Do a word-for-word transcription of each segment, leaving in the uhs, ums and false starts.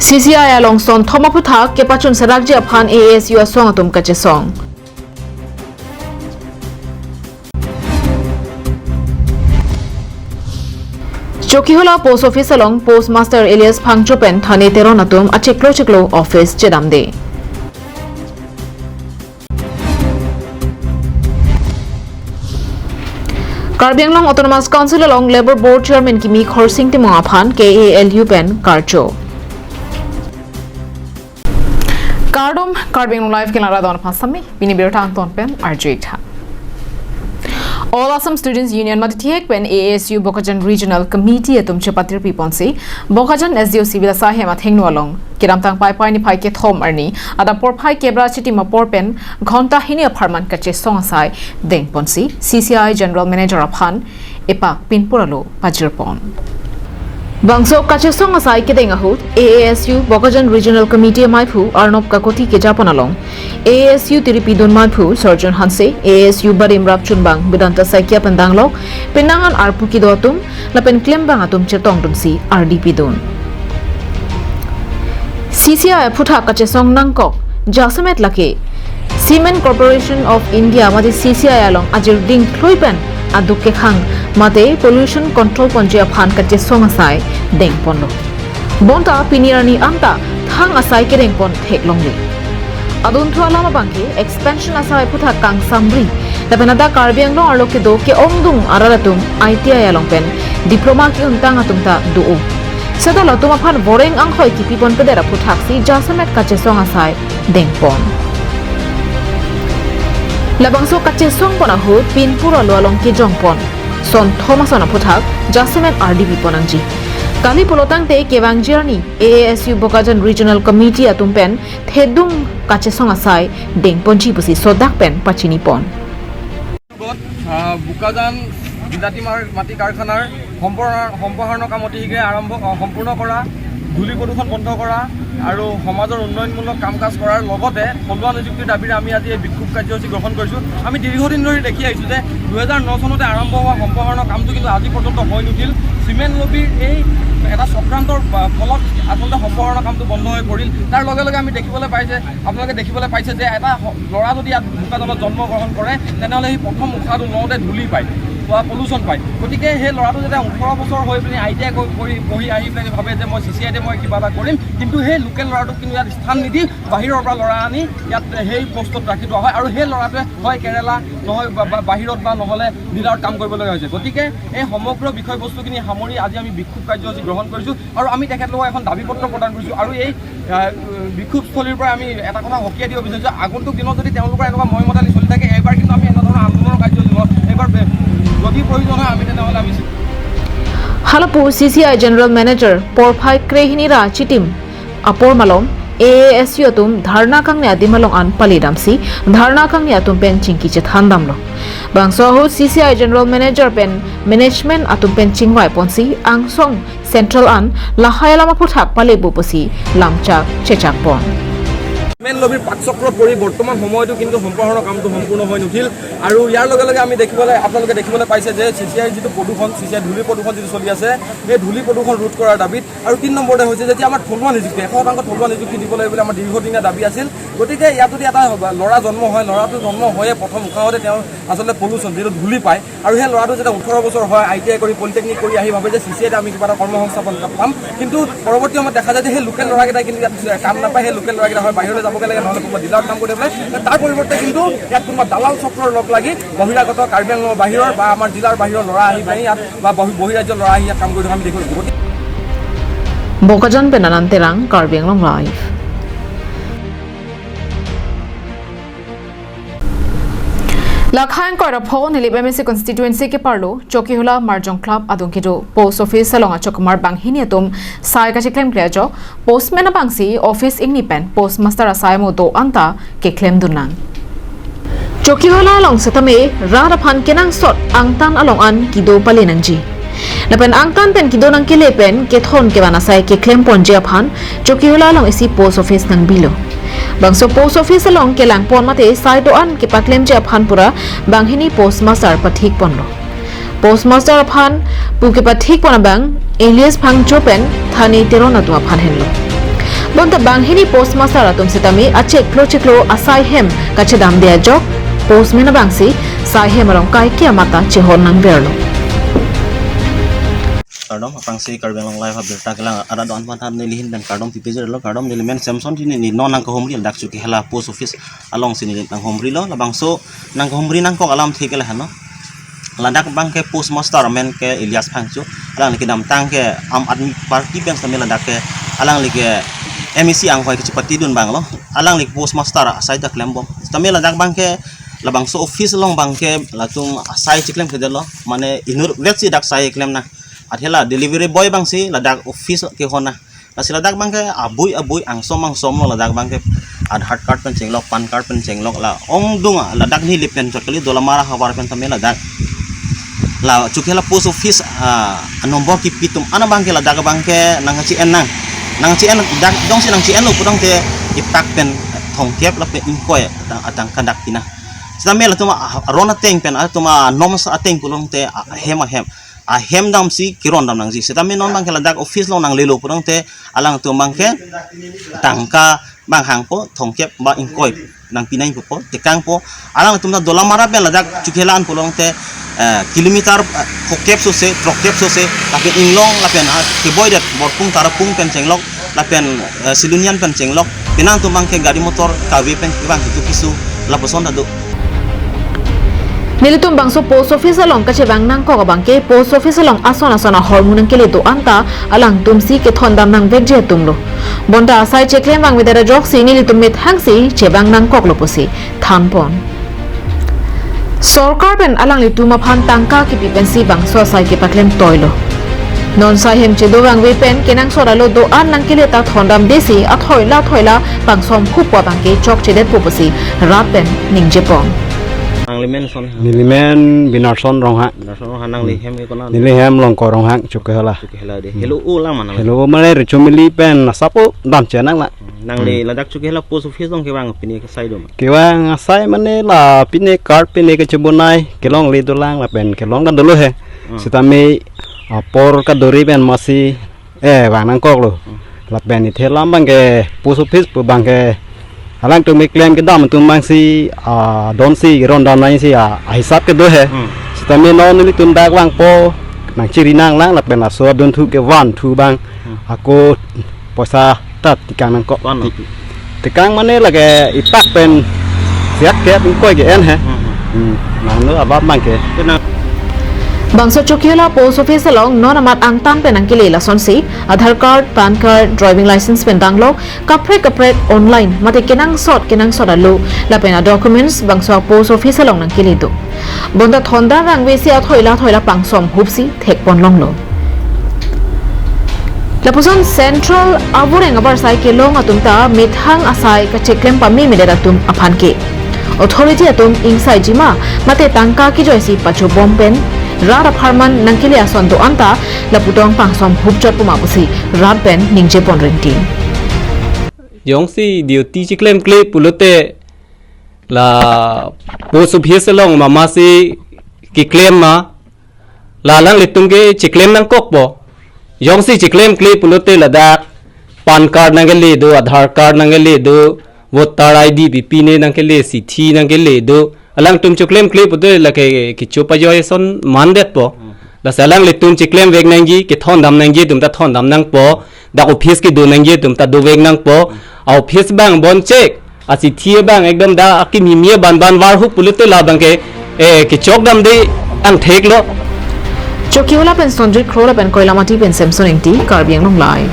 C C I along son thom aphuthak kepachun serakji aphan A S U asong atum kachesong. Chokihola Post Office along Postmaster Elias Phangcho pen Thane Teron atum achiklo chiklo office chedamde. Karbi Anglong Autonomous Council along Labour Board Chairman kimi Khorsing Timung aphan K A L U pen karcho. Kardom, Karbi Anglong Live kelang radon aphan sami, pini birta angton pen arju-ik tha. All Assam Students Union mate thihek pen A S U Bokajan Regional Committee atum chepatirpi ponsi, Bokajan S D O civil asai hem athengno along kedamtang Paipai niphai kethom arni adap porphai kebra chitim apor pen ghonta hini apharman kachesong asai dengponsi C C I General Manager aphan epak pinpur alo pajirpon. Bangso kachesong asai kedeng ahut A A S U Bokajan Regional Committee amaiphu Arnob Kakoti kejapon along A S U tiripidun maiphu Sarjun Hanse, A S U barim rapchunbang Vedanta Saikia pen danglok penang an arpu kedo atum lapen klembang atum chetongdunsi ardi pidun. C C I aphuthak kachesong nangkok jasemet lake Cement Corporation of India mate C C I along ajir dingthlui pen aduk kekhang mate pollution control ponji aphan kachesong asai dengponlo. Bonta pini arni anta thang asai kedengpon theklongle. Adunthu alam abangke expansion asai aphuthak kangsamri lapen ladak Karbi Anglong arlo kedo ke-ongdung arat atum I T I along pen diploma ke-untang atum ta do-o. Seta latum aphan voreng anghoi kipiponpedet aphuthaksi jasemet kachesong asai dengpon. Labangso kachesongpon ahut pinpur alo along kejongpon son thom ason aphuthak jasemet ardi pipon nangji. Kali pulotangte kevangji arni A A S U Bokajan Regional Committee atum pen thedung kachesong asai dengponji pusi sodak pen pachinipon. আহ, বোকাজান বিলাতী মাৰ মাটি কাৰখানাৰ সম্প্ৰসাৰ-, সম্প্ৰসাৰণৰ কাম অতি শীঘ্ৰে আৰম্ভ, আহ, সম্পূৰ্ণ কৰা, ধূলি প্ৰদূষণ বন্ধ কৰা আৰু সমাজৰ উন্নয়নমূলক কাম কাজ কৰাৰ লগতে থলুৱা নিযুক্তিৰ দাবীৰে আমি আজি এই বিক্ষোভ কাৰ্যসূচী গ্ৰহণ কৰিছোঁ। আমি দীৰ্ঘদিন ধৰি দেখি আহিছোঁ যে দুহেজাৰ ন চনতে আৰম্ভ হোৱা সম্প্ৰসাৰণৰ কামটো কিন্তু আজি পৰ্যন্ত হৈ নুঠিল। চিমেণ্ট লবিৰ এই এটা চক্ৰান্তৰ, আহ, ফলত আচলতে সম্প্ৰসাৰণৰ কামটো বন্ধ হৈ পৰিল। তাৰ লগে লগে আমি দেখিবলৈ পাই যে, আপোনালোকে দেখিবলৈ পাইছে যে এটা স-, ল'ৰা যদি ইয়াত বোকাজানত জন্ম গ্ৰহণ কৰে, তেনেহ'লে সি প্ৰথম উশাহটো লওঁতে ধূলি পায় বা পলিউশ্যন পায়। গতিকে সেই ল'ৰাটো যেতিয়া ওঠৰ বছৰ হৈ পিনি আই টি আই কৰি, কৰি পঢ়ি আহি পেলাই ভাবে যে মই চি চি আইতে মই কিবা এটা কৰিম, কিন্তু সেই লোকেল ল'ৰাটোক কিন্তু ইয়াত স্থান নিদি বাহিৰৰ পৰা ল'ৰা আনি ইয়াত সেই পোষ্টত ৰাখি থোৱা হয় আৰু সেই ল'ৰাটোৱে হয় কেৰেলা, নহয় বা, বা বাহিৰত বা নহ'লে ডিলাৰত কাম কৰিবলগীয়া হৈছে। গতিকে এই সমগ্ৰ বিষয়বস্তুখিনি সামৰি আজি আমি বিক্ষোভ কাৰ্যসূচী গ্ৰহণ কৰিছোঁ আৰু আমি তেখেতলোকক এখন দাবী পত্ৰ প্ৰদান কৰিছোঁ আৰু এই, আহ, বিক্ষোভস্থলীৰ পৰা আমি এটা কথা সকীয়াই দিব বিচাৰিছোঁ, আগন্তুক দিনত যদি তেওঁলোকৰ এনেকুৱা মইমতালি চলি থাকে, এইবাৰ কিন্তু আমি এনেধৰণৰ আন্দোলনৰ কাৰ্যসূচী ল'ম। এইবাৰ বে-, যদি প্ৰয়োজন হয় আমি তেনেহ'লে আমি Halapu C C I General Manager porphai krehini ra chitim apor malom A A S U atum dharna kangni adim along an palidamsi dharna kangni atum pen chingki chethan damlo. Bangso ahut C C I General Manager pen management atum pen chingvai ponsi angsong Central an lahai alam aphuthak palebu pusi lamchak chechakpon. Cement লবিৰ পাকচক্ৰত পৰি বৰ্তমান সময়তো কিন্তু সম্প্ৰসাৰণৰ কামটো সম্পূৰ্ণ হৈ নুঠিল আৰু ইয়াৰ লগে লগে আমি দেখিবলৈ, আপোনালোকে দেখিবলৈ পাইছে যে চি চি আইৰ যিটো প্ৰদূষণ, চি চি আইৰ ধূলি প্ৰদূষণ যিটো চলি আছে, সেই ধূলি প্ৰদূষণ ৰোধ কৰাৰ দাবীত আৰু তিনি নম্বৰতে হৈছে যেতিয়া আমাৰ থলুৱা নিযুক্তি, এশ শতাংশ থলুৱা নিযুক্তি দিব লাগে বুলি আমাৰ দীৰ্ঘদিনীয়া দাবী আছিল। গতিকে ইয়াত যদি এটা ল'ৰা জন্ম হয়, ল'ৰাটো জন্ম হৈয়ে প্ৰথম উশাহতে তেওঁ আচলতে পলিউশ্যন, যিটো ধূলি পায়, আৰু সেই ল'ৰাটো যেতিয়া ওঠৰ বছৰ হয়, আই টি আই কৰি, পলিটেকনিক কৰি আহি ভাবে যে চি চি আইতে আমি কিবা এটা কৰ্মসংস্থাপন এটা পাম, কিন্তু পৰৱৰ্তী সময়ত দেখা যায় যে সেই লোকেল ল'ৰাকেইটাই কিন্তু ইয়াত কাম নাপায়, সেই লোকেল ল'ৰাকেইটা হয় বাহিৰলৈ যাবগৈ লাগে, নহ'লে কোনোবা ডিলাৰত কাম কৰি পেলাই। তাৰ পৰিৱৰ্তে কিন্তু ইয়াত কোনোবা দালাল চক্ৰৰ লগ লাগি বহিৰাগত কাৰ্বি আংলঙৰ বাহিৰৰ বা আমাৰ জিলাৰ বাহিৰৰ ল'ৰা আহি পেলাই ইয়াত বা বহি-, বহিৰাজ্যৰ ল'ৰা আহি ইয়াত কাম কৰি থকা আমি দেখিবলৈ পাওঁ। Bokajan pen Anand Terang, Karbi Anglong Live. Lakhang koira pho Nilip M A C constituency keparlo Chokihola Marjong Club adung kedo post office along achokumar banghini atum sai kacheklemkle ajok postman abangsi office ingni pen postmaster asai mo do anta keklemdun nang. Chokihola along setame rat aphan kenangsot angtan along an kedo pale nangji. Lapen angtan pen kedo nangkele pen kethon kevan asai keklemponji aphan Chokihola along isi post office nangbilo. Bangso post office along kelangpon mate sai do-an kepaklemji aphan pura banghini postmaster pathikponlo. Postmaster aphan pu kepathikpon abang Elias Phangcho pen Thane Teron atum aphan henlo. Bonta banghini postmaster atum sitame achiklo chiklo asai hem kachedamde ajok, postman abangsi sai hem arong kaike amat ta chehon nangverlo. Kardom, aphrangsi Karbi Anglong Live abirta kelang arat do-an aphan neli ahin pen kardom pipejirlo. Kardom, neli men Samson, pini neli non nangkahumri ladak Chokihola post office alongsi neli nanghumrilo. Labangso nangkahumri nangkok alamthe ke lahenlo. Ladak abangke postmaster amen ke Elias Phangcho. Alangli kedamtang ke Aam Aadmi Party pen sitame ladak ke alangli ke M A C anghoi kachepatidun abanglo. Alangli postmaster asai ta klembom. Sitame ladak abangke labangso office along abangke latum asai chiklemkledetlo. Mane inutvet si dak sai klem nang. Athe la delivery boy abangsi ladak office kehon nang. Lasi ladak abangke abui abui, angsom angsom lo ladak abangke Aadhaar card pen chenglok, PAN card pen chenglok, la ongdung, ah, ladak neli pen chot kali, Dolamara havar pen tame ladak. La Chokihola post office, ah, number kipi atum an abangke ladak abangke nangkachi-en nang. Nangkachi-en dak jongsi nangchi-enlo pulotangte ipak pen thomkep lapen ingkoi atang, atangka dak pi nang. Sitame latum, ah, aron ateng pen, ah, atum, ah, nom sa ateng pulotangte, ah, ahem ahem. Ahem damsi kerondam nangji. Sitame non abangke ladak office along nanglelo pulotangte alangtum abangke tangka abang hangpo, thomkep ba ingkoi nangpi nangpo, tekangpo. Alangtum ta Dolamara pen ladak Chokihola an pulotangte, eh, kilometer, eh, phokep sose, throkkep sose, lapen inglong, lapen, ah, keboidet Borpung Tarapung pen chenglok, lapen, eh, Silonijan pen chenglok, penang atum abangke gari motor kave pen kevang kitu kisu lapuson ta do. Nelitum bangso post office along kachevang nangkok abangke post office along ason ason ahormu nangkele do-an ta alangtumsi kethondam nangvekji atumlo. Bonta asai cheklem vangvedet ajoksi nelitum methangsi chevang nangkoklo pusi thanpon. Sorkar pen alanglitum aphan tangka kipi pensi bangso asai kepaklem toilo. Non sai hem chedo vangve pen kenangsot alo do-an nangkele ta thondamdesi athoi la athoi la pangsom huppo abangke chokchedetpo pusi rat pen ningjepon. Nangli men son? Neli men Binarson Ronghang. Binarson Ronghang, nangli hem ke konat? Neli hem Longko Ronghang, Chokihola. Chokihola de. Hmm. Helo-o lang ma nang? Helo-o mane Rechomili pen asap-o damche nang la. Nangli, hmm, ladak Chokihola post office along kevang pine ke sai do ma? Kevang asai mane la pine card pine kachebonai, kelongle dolang lapen kelong ta dolo he. Hmm. Sitame apor kaduri pen masi, eh, vang nangkoklo. Hmm. Lapen ithe alam abangke post office pu abangke alangtum keklem kedam atum abangsi, ah, donsi kerondam nangsi, ah, ahisap kedo he. Hmm. Sitame non nelitum dak vangpo nangchiri nanglang lapen laso adunthu kevanthu abang, hmm, ako poisa ta tekang nangkok. Van nang. Tekang mane lake ipak pen siak ke ingkoi ke-en he. Hmm, hmm. Hmm, nanglo abang abangke. Kenang. Bangso Chokihola post office along non amat angtan pen nangkele lasonsi Aadhaar card, PAN card, driving license pen danglok kaprek kaprek online mate kenangsot kenangsot alo lapen adocuments bangso post office along nangkele do. Bonta thondam vangvesi athoi la athoi la pangsom hupsi thekpon longlo. Lapuson Central avoreng abarsai kelong atum ta methang asai kacheklem pamemedet atum aphan ke authority atum ingsaiji ma mate tangka kejoisi pachobom pen rat apharman nangkele ason do-an ta lapu tong pangsom hupchotpo ma pusi rat pen ningjepon rinti. Jongsi duty chiklemkle pulote la post office along mama si keklem ma, la alanglitum ke chiklem nangkokpo. Jongsi chiklemkle pulote ladak PAN card nangkele do, Aadhaar card nangkele do, voter I D pipine nangkele, sithi nangkele do. Alangtum chiklemkle pulote lake kecho pajoi ason mandetpo. Lasi alanglitum chiklemvek nangji, kethondam nangji atum ta thondam nangpo, dak office kedo nangji atum ta dovek nangpo. A office abang bonchek, asithi abang ekdom dak akimi mi aban ban varhup pulote labangke, eh, kechokdamde angtheklo. Chokihola pen Sonjit Kro lapen Koilamati pen Samson Ingti, Karbi Anglong Live.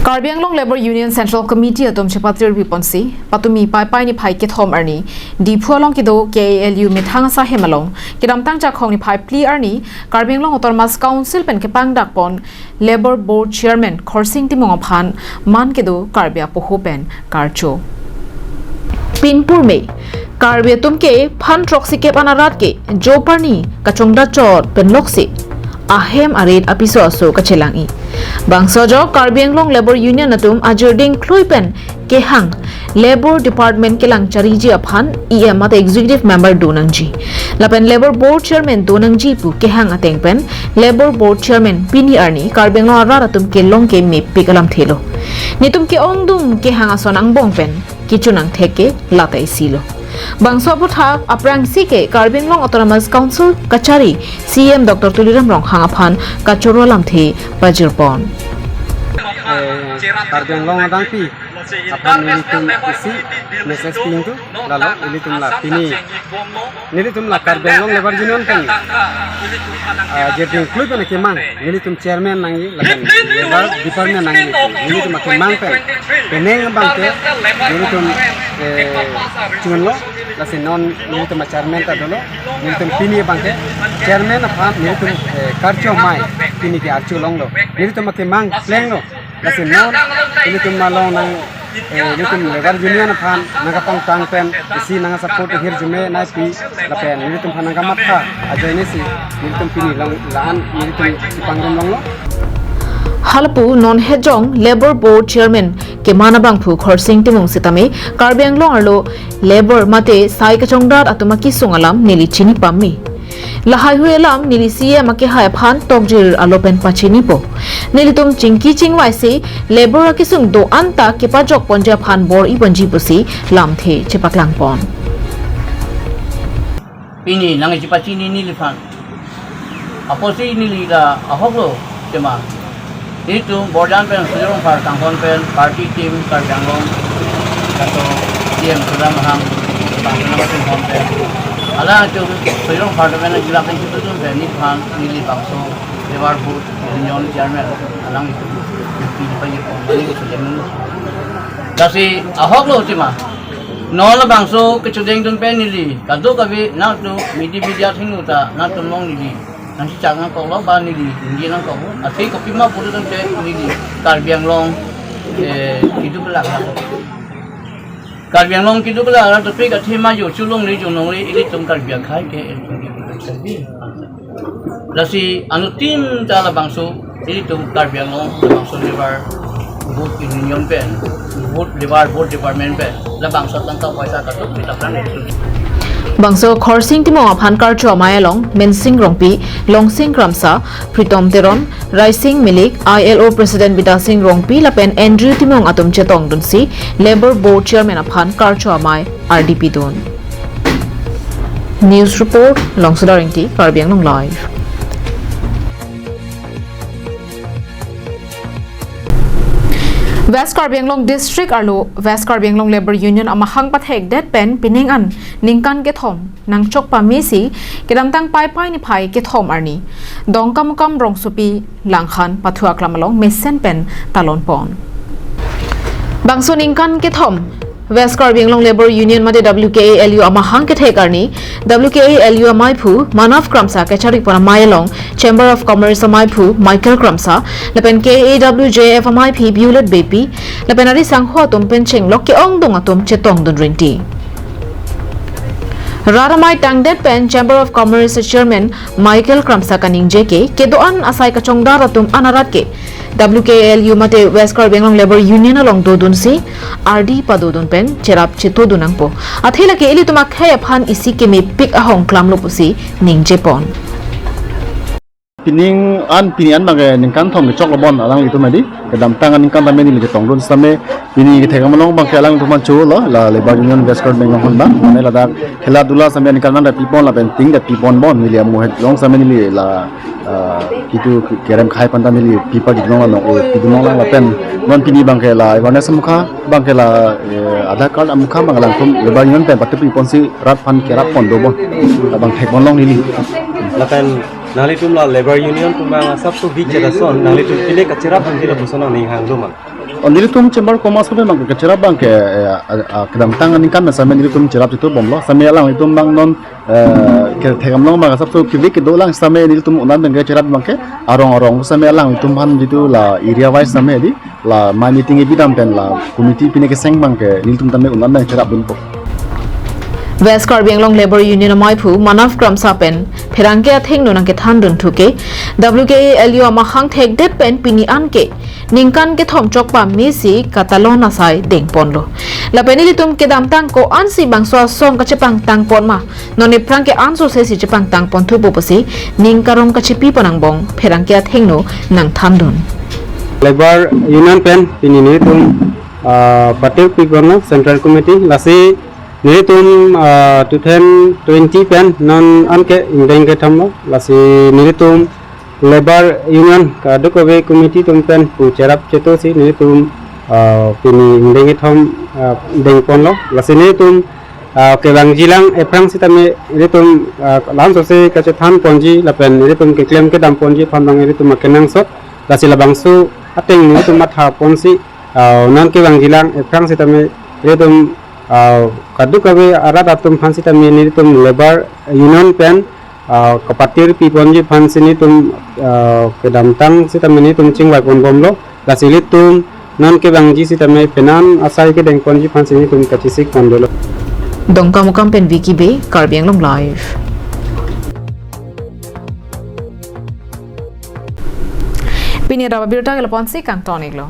Karbi Anglong Labour Union Central Committee atum chepatiri piponsi, patumi Paipai niphai kethom arni Diphu along kedo K A L U methang asai hem along kedamtang Jakhong niphai phli arni Karbi Anglong Autonomous Council pen kepangdakpon Labour Board Chairman Khorsing Timung aphan man kedo Karbi apoho pen karcho. Pinpur me Karbi atum ke phan throksi kep an arat ke joparni kachongdat chot pen loksi ahem arit apiso aso kachelang-i. Bangso ajok Karbi Anglong Labour Union atum ajirding klui pen kehang Labour Department kelang chariji aphan E M mate Executive Member do nangji lapen Labour Board Chairman do nangji pu kehang ateng pen Labour Board Chairman pini arni Karbi Anglong arat atum kelong ke mepik alamthe lo. Netum ke-ongdung kehang ason angbong pen kechun angthek ke lata isi lo. Bangso aputhak aphrangsi ke Karbi Anglong Autonomous Council kachari C E M Doctor Tuliram Ronghang aphan kachoro alamthe pajirpon. Eh, Karbi Anglong adangpi aphan nelitum isi message piling tu, lalo ilitum la pini nelitum la Karbi Anglong Labour Union pen, ah, ajirding klui pen akemang nelitum chairman nangji lapen Labour Department nangji, nelitum akemang pen penang abang ke nelitum, eh, chunlo, lasi non nelitum a chairman ta dolo, nelitum pini abang ke chairman aphan nelitum, eh, karcho amei pini ke archo longlo, nelitum akemang plenglo. Lasi non ilitum malong nang, eh, ilitum Labour Union aphan nangkapangtang pen isi nangsupport hirjume nangpi lapen ilitum aphan nangkamatha ajoine si ilitum pini long la-an ilitum chepangrum longlo. Halapu non hejong Labour Board Chairman keman abangphu Khorsing Timung sitame Karbi Anglong arlo Labour mate sai kachongdat atum akesung alam neli chini pame. Lahaihui alam neli C E M akehai aphan tokjir alo pen pachinipo. Nelitum chingki chingvaisi Labour akesung do-an ta kepajok ponji aphan bor-i ponji pusi lamthe chepaklangpon. Pini nangchepachini neliphan. Apotsi neli la ahoklo tema. Itum borjan pen Sujorong Phar Kangkon pen party team Karbi Anglong, kato C E M Tuliram Ronghang, bangso nangtum hon pen. Alangtum Sujorong Phar pen jilak pen chitudun pen neliphan neli bangso Labour Board Union Chairman alanglitum pini pajirpon neli kechodeng. Lasi ahoklo tema. Non labangso kechodengdun pen neli kadokave nangtum media media thengno ta nangtum long neli nangchechak nangkoklo ba neli ningje nangkoklo. Athe kopima pulo tangte neli Karbi Anglong, eh, kedo kelak arat. Karbi Anglong kedo kelak arat topik athema jo cholongle jonongle ilitum Karbi akhei ke ilitum kedo kelak arat. Lasi anuttin ta labangso ilitum Karbi Anglong labangso Labour Board Union pen, Board Labour Board Department pen labangso tangka poisa kadokave ta pran ilitum. Bangso Khorsing Timung aphan karcho amei along Mensing Rongpi, Longsing Kramsa, Pritom Teron, Raising Milik, I L O President Bidya Sing Rongpi lapen Andrew Timung atum chetongdunsi Labour Board Chairman aphan karcho amei ardi pidun. News report, Longsoda Ingti, Karbi Anglong Live. West Karbi Anglong District arlo West Karbi Anglong Labour Union amahang pathekdet pen pining an ningkan kethom nangchok pamesi kedamtang Paipai niphai kethom arni Dongkamukam rongsopi Langkhan pathu aklam along mesen pen talonpon. Bangso ningkan kethom West Karbi Anglong Labour Union mate W K A L U amahang kethek arni W K A L U amaiphu Manav Kramsa kacharipon amei along Chamber of Commerce amaiphu Michael Kramsa lapen K A W J F amaiphi Violet Beypi lapen ari sangho atum pen chenglok ke-ongdung atum chetongdun rinti. Rat amei tangdet pen Chamber of Commerce Chairman Michael Kramsa kaningje ke kedo-an asai kachongdar atum an arat ke W K L U mate West Karbi Anglong Labour Union along dodunsi ardi padodun pen cherap chetodun nangpo. Athe lake ilitum akhei aphan isi kemepik ahong klamlo pusi ningjepon. Pining an, pini an abangke ningkan thom kechoklo bon alanglitum adi. Kedamtang aningkan tame neli ketongdun sitame pini kethek amalong abangke alanglitum aphan cholo, la Labour Union West Karbi Anglong aphan abang. Mane ladak khela dula sitame ningkan nang da pipon lapen ting da pipon bon neli amu het long sitame neli la, ah, kitu kerem akhei aphan ta neli pipa jidlong la nong, eh, pidunlong lang lapen non pini abangke la awareness amukha abangke la, eh, Aadhaar card amukha abang alangtum Labour Union pen pathu piponsi rat aphan kerap pon do bon. Abang thek bon long neli. Lapen nanglitum la Labour Union pu abang asapso bik cheda son, nanglitum pine kacherap abangke lapuson nangning hang do ma? Oh, nelitum Chamber of Commerce pen abangke kacherap abangke, eh, ah, ah, kedamtang aningkan sitame nelitum cherap chitu bomlo. Sitame alanglitum abang non, eh, kethek amalong abang asapso kevek kedo lang sitame nelitum un-an abangke cherap abangke arong arong sitame alanglitum aphan jitu la area wise sitame di la amei meeting ibidam pen la committee pine keseng abangke nelitum tame un-an abang cherapdunpo. West Karbi Anglong Labour Union amaiphu Manav Kramsa pen pherangke athengno nangkethan dunthu ke W K A L U amahang thekdet pen pini anke ningkan kethom chokpa mesi katalon asai dengponlo. Lapen ilitum kedamtang ko-ansi bangso asong kachepangtangpon ma, non ephrang ke ansose si chepangtangponthupo pusi ning karong kachepipon angbong pherangke athengno nangthandun. Labour Union pen pini nelitum, ah, patir piponlo Central Committee, lasi nelitum, ah, two thousand twenty pen non anke ingdeng kethomlo, lasi nelitum Labour Union kadokave committee atum pen pu cherap cheto si nelitum, ah, pini ingdeng kethom, ah, dengponlo, lasi nelitum, ah, kevangjilang ephrang sitame nelitum, ah, la-ansose kachethanponji lapen nelitum keklem kedamponji aphan abang nelitum akenangsot, lasi labangso ateng nelitum mathaponsi, ah, non kevangjilang ephrang sitame nelitum, ah, kadokave arat atum aphan sitame nelitum Labour Union pen, ah, kapatir piponji aphansi nelitum, ah, kedamtang sitame nelitum chingvaiponbomlo, lasi ilitum non kevangji sitame penan asai kedengponji aphansi nelitum kachesikpon dolo. Dongkamukam pen Vicky Bey, Karbi Anglong Live. Pini rap abirta ke lapu-ansi kangton-iklo.